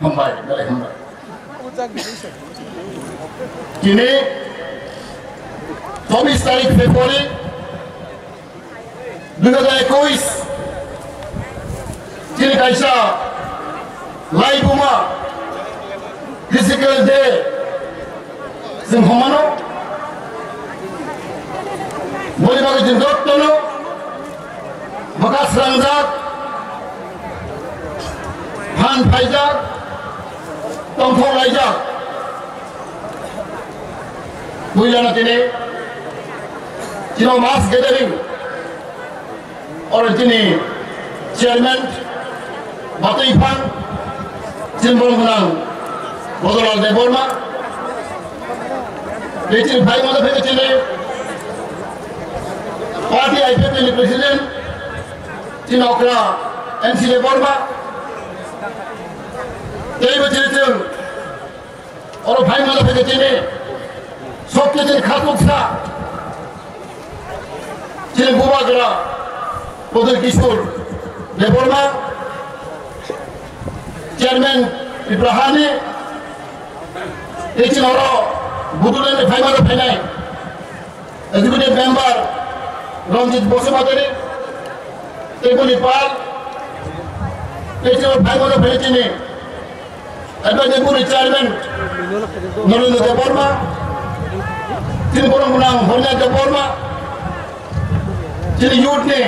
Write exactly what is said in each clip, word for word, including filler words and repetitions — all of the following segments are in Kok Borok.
Hambai, belai hambai. Tini chobbish tarik February dui hazar ekush, tini kaisa laibuma physical day. Chwng humano, boni bagwi chwng jotono bwkha srangjak, phan phaijak, tongthok laijak. Puilano tini chino mass gathering. Oro chini chairman batwi phang chini borok gwnang Bodolal Debbarma, tei chini phai mano phai chini party I P F T ni president chini okra M C Debbarma, tei bo chini chwng Oro phai mano phai chini, sokti chini khasuksa, chini bubagra, Prodip Kishore Debbarma, chairman Ibrahani, tei chini oro Bodoland ni phai mano phainai, Executive Member Ranjit Basumatary, tei boni pal, tei chini phai mano phai chini Advisory Board ni Chairman Narendra Debbarma, chini borok gwnang Hornya Debbarma, chini youth ni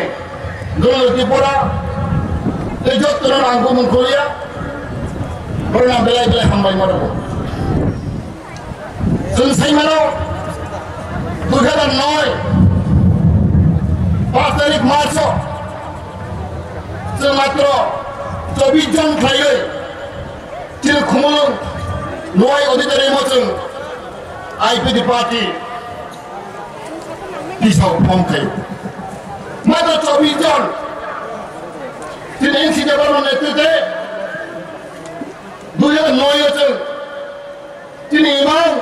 Dhananjay Tripura, tei jotono ang bumung kholiya, borok ang belai belai hambai mano. Chwng sai mano, dui hazar noi, paanch tarik March o, chwng matro chobbish jon khlaiwi, chini Khumulwng Lowai Auditorium o chwng I P F T party tisao form khlaio. Matro chobbish jon, chini N C Debbarma netrite, dui hazar noi o chwng Chini imang,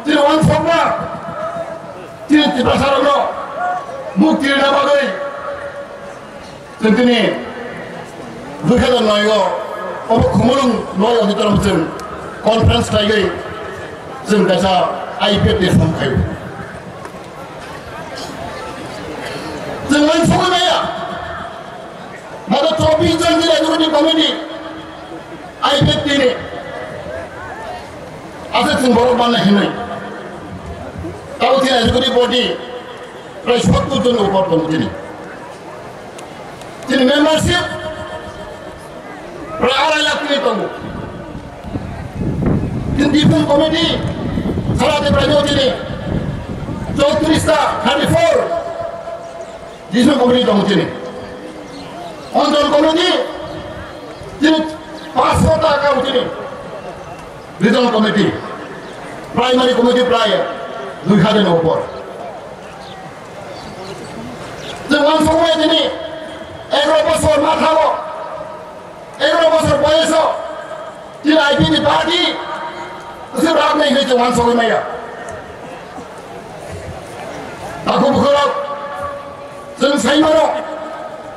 chini uansukma, chini Tiprasarokno mukti rwna bagwi chwng tini dui hazar noi o obo Khumulwng noi auditorium chwng conference khlaiwi chwng kaisa I P F T form khaio. Chwng uansukwi maya. Matro chobbish jon chini executive committee, I P F T ni. Aswk chwng borok manna hinwi. Tabuk chini executive body prai sottur jon upor tongo chini. Chini membership prai arai lakh tini tongo. Chini different committee sara de prai chini chowtris ta, thirty-four. Jisung committee tongo chini. Onchol committee chini paanch sota ka chini. Regional committee, primary committee prai dui hajar ni upor. Chwng uansukmaya chini egaro bosor ma thango. Egaro bosor boyoso chini I P F T ni party kwchwng rwknai hinwi chwng uansugwi maya. Takhuk bukhukrok, chwng sai mano,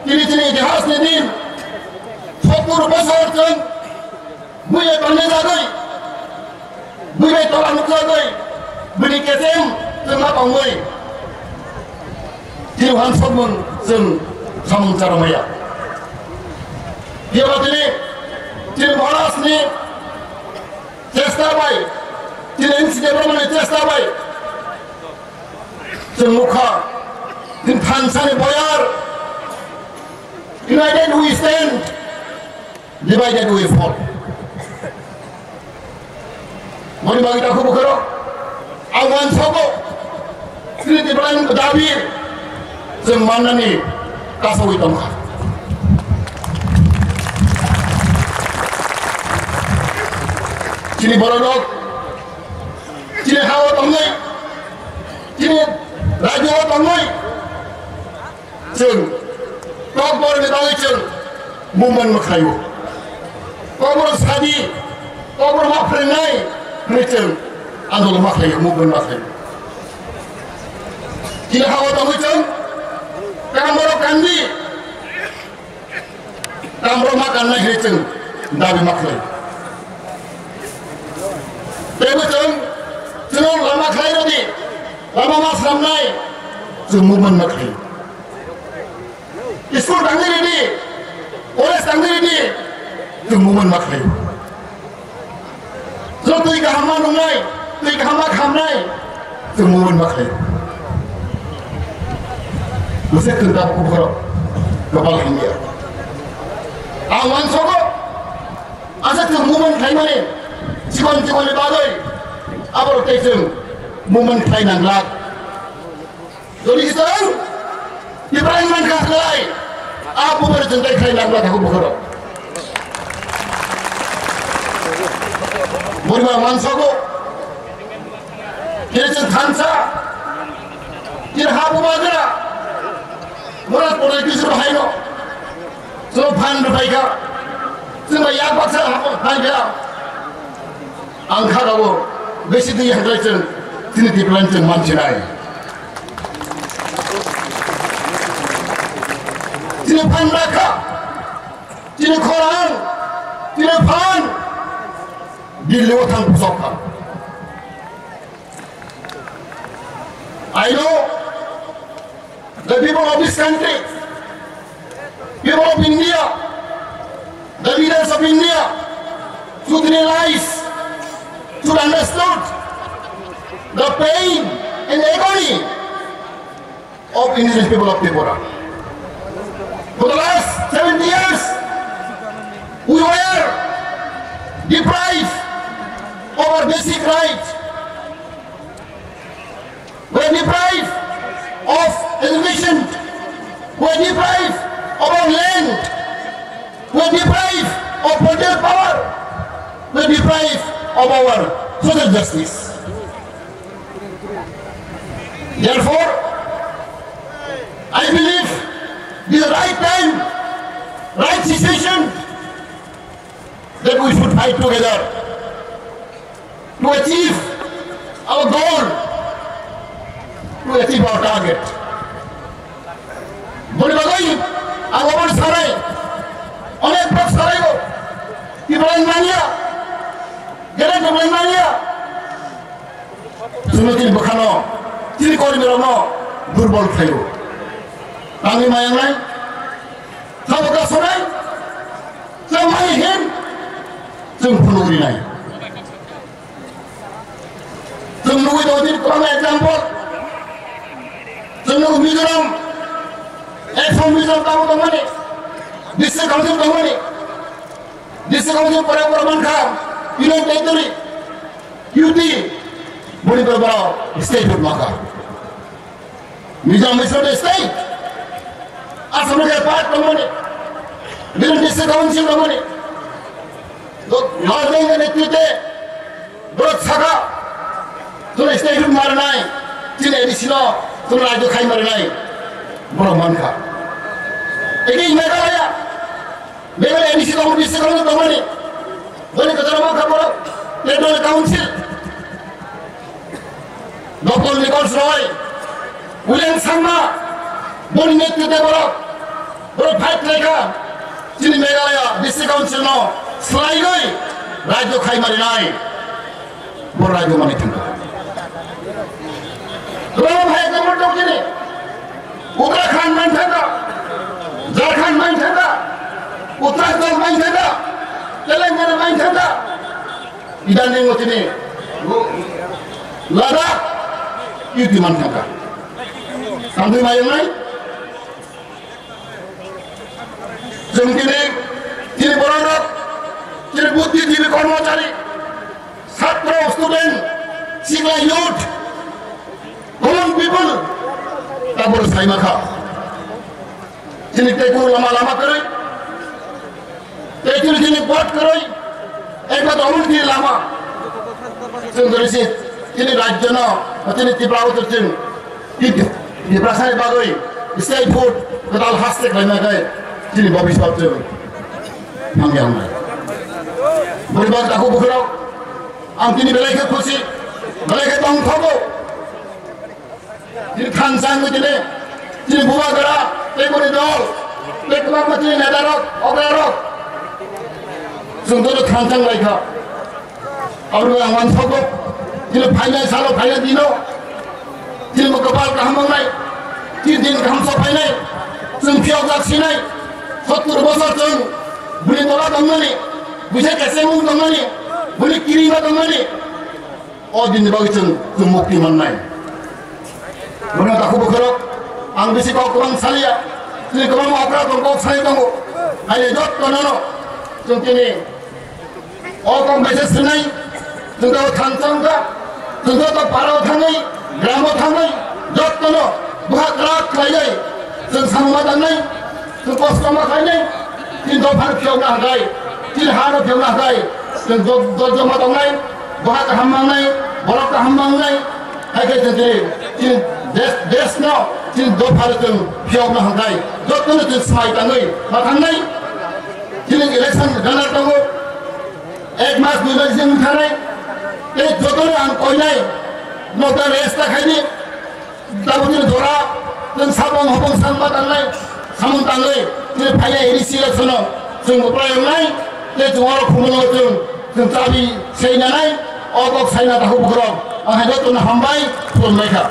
tini chini itihas ni din, sottur bosor chwng buibai tongnai jagwi, buibai tola nukjagwi, bini kechem chwng ma tongwi. Chini uansukmung chwng samung chara maya. Phiya ba tini, chini Maharaj ni chesta bai, chini N C Debbarma ni chesta bai chwng nukha, chini thansa ni boyar, united we stand, divided we fall. Boni bagwi takhuk bukhukrok, ang uansugo, chini Tiprani dabi chwng mannani kasawi tongkha. Chini bororok, chini ha-o tongnai, chini rajyo-o tongnai, chwng Kokborok ni bagwi chwng movement ma khlaio. Kokborok sadi, Kokborok ma phrwngnai hwnwi chwng andolon ma khlaio, movement ma khlaio. Chini ha-o tongwi chwng kamborok kandi, kamborok ma kannai hwnwi chwng dabi ma khlaio. Teibo chwng, chwng lama khlai rwdi, lama ma swnamnai, chwng movement ma khlai. School tangni rwdi, college tangni rwdi, chwng movement ma khlai. Chwng twi kaham ma nungnai, twi kaham ma khamnai, chwng movement ma khlai. Bwswk chwng tabuk bukhoro, kopal hamya. Ang uansogo, Aswk chwng movement khlaimani, chikon chikonni bagwi, aborok tei chwng movement khlai nang glak. Jodi chwng Tiprani mankha khlai, a movement chwng tei khlai nang glak tabuk bukhoro. Boriba uansogo, khe chwng thansa, khe ha bubagra, mura korai kisur haino. Chwng phan rwphaikha, chwng bai yak baksa phaikha. Ang kha rwo, besi twi hakhe chwng, chini Tiprani chwng mansinai. Chini phan rakha, chini khorang, chini phan, Delhi o thang pusok kha. I know the people of this country, people of India, the leaders of India should realize, should understood the pain and agony of indigenous people of Tripura. For the last seventy years, we were deprived of our basic rights. We are deprived of education. We are deprived of our land. We are deprived of political power. We are deprived of our social justice. Therefore, I believe this is the right time, right situation that we should fight together to achieve our goal, to achieve our target. Boni bagwi ang obo sanai, onek borok sanai bo, Tiprani manya, gede Tiprani manya, chwngno chini bwkhano, chini korimrokno durbol khlaio. Tangwi mayangnai, sabo kasonai, chwng mai hin, chwng phunukrinai. Chwng nugwi tongo chini kwbangma example. Chwng nugo Mizoram, Assam Mizoram tabuk tongmani, District Council tongmani, District Council pore pore mankha, Union Territory, U T, boni pore borok statehood mankha. Mizoram is not a state. Assam ni part tongmani. Mizoram District Council tongmani. North Bengal ni tute borok saka, tole statehood marinai, chini A D C no, tole rajyo khai marinai. Borok mankha. Eke Meghalaya, Meghalaya A D C tongmani, District Council tongmani. Boni kwcharo mankha borok, Territorial Council. Doctor Nichols Roy, William Sangma, boni netrite borok, borok fight khlaikha, chini Meghalaya District Council no swlaiwi rajyo khai marinai, bo rajyo manwi thangkha. Kwbangma bhai example tong chini, Uttarakhand manthangkha, Jharkhand manthangkha, Uttar Pradesh manthangkha, Telangana manthangkha. Idaning o chini Ladakh U T man thangkha. Tangwi mayungnai. Chwng chini, chini bororok, chini buddhijibi, kormochari, chhatro, student, sikla, youth, common people, tabor saimakha. Chini tei kunu lama lama kwrwi. Tei chini chini vote kwrwi, ekmato omo chini lama. Chwng kwrwi si chini rajyo no, chini Tripura uttor chwng, Tiprasa ni bagwi statehood kwtal haste khlaima khe chini bobiswt chwng hamya wngnai. Boribar takhuk bukhurok, ang chini belai khe khusi, belai khe tongthogo. Chini thansa wngwi tini, chini bubagra, tei boni dol, tei kwbangma chini netarok, okrarok. Chwng joto thansa wnglaikha. Aboni ang uansukgo, Chini phainai salo, phainai dino, chini bo kwpal kaham wngnai, chini din kaham sokphainai, chwng phiyokjak sinai, sottur bosor chwng bini tola tongmani, buisa kechemung tongmani, bini kiringma tongmani, o dinni bagwi chwng, chwng mukti mannai. Bono takhuk bukhurok, ang bisi kok kwbang saliya, chini kwbangma okra tong kok sai tongo, haile jotto nono, chwng tini O kok message sinai, chwng to thang chang kha, chwng to para o thangwi, gram o thangwi, jotto no buha krak khlaiwi, chwng samung ma tangnai, chwng kosto ma khainai, chini dopha no phiyokna hwnkhe, chini ha no phiyokna hwnkhe, chwng do-, dojjo ma tongnai, buha kaham mangnai, borok kaham mangnai, hai khe chwng chini, chini des, des no, chini dopha no chwng phiyokna hwnkhe, jotto no chwng swmai tangwi ma thangnai, chini election gana tongo. Ek mas dui mas jeng thanai, tei jotono ang koinai, nokta rest ta khaini, tabukni jora, chwng sabong hobong sangma tangnai, samung tangnai, tei phaiya A D C election-o, chwng upraiyongnai, tei chwng oro khumulwngo chwng, chwng chabi seinanai, o kok saina takhuk bukhurok, ang hai jotono hambai, khulumbai kha.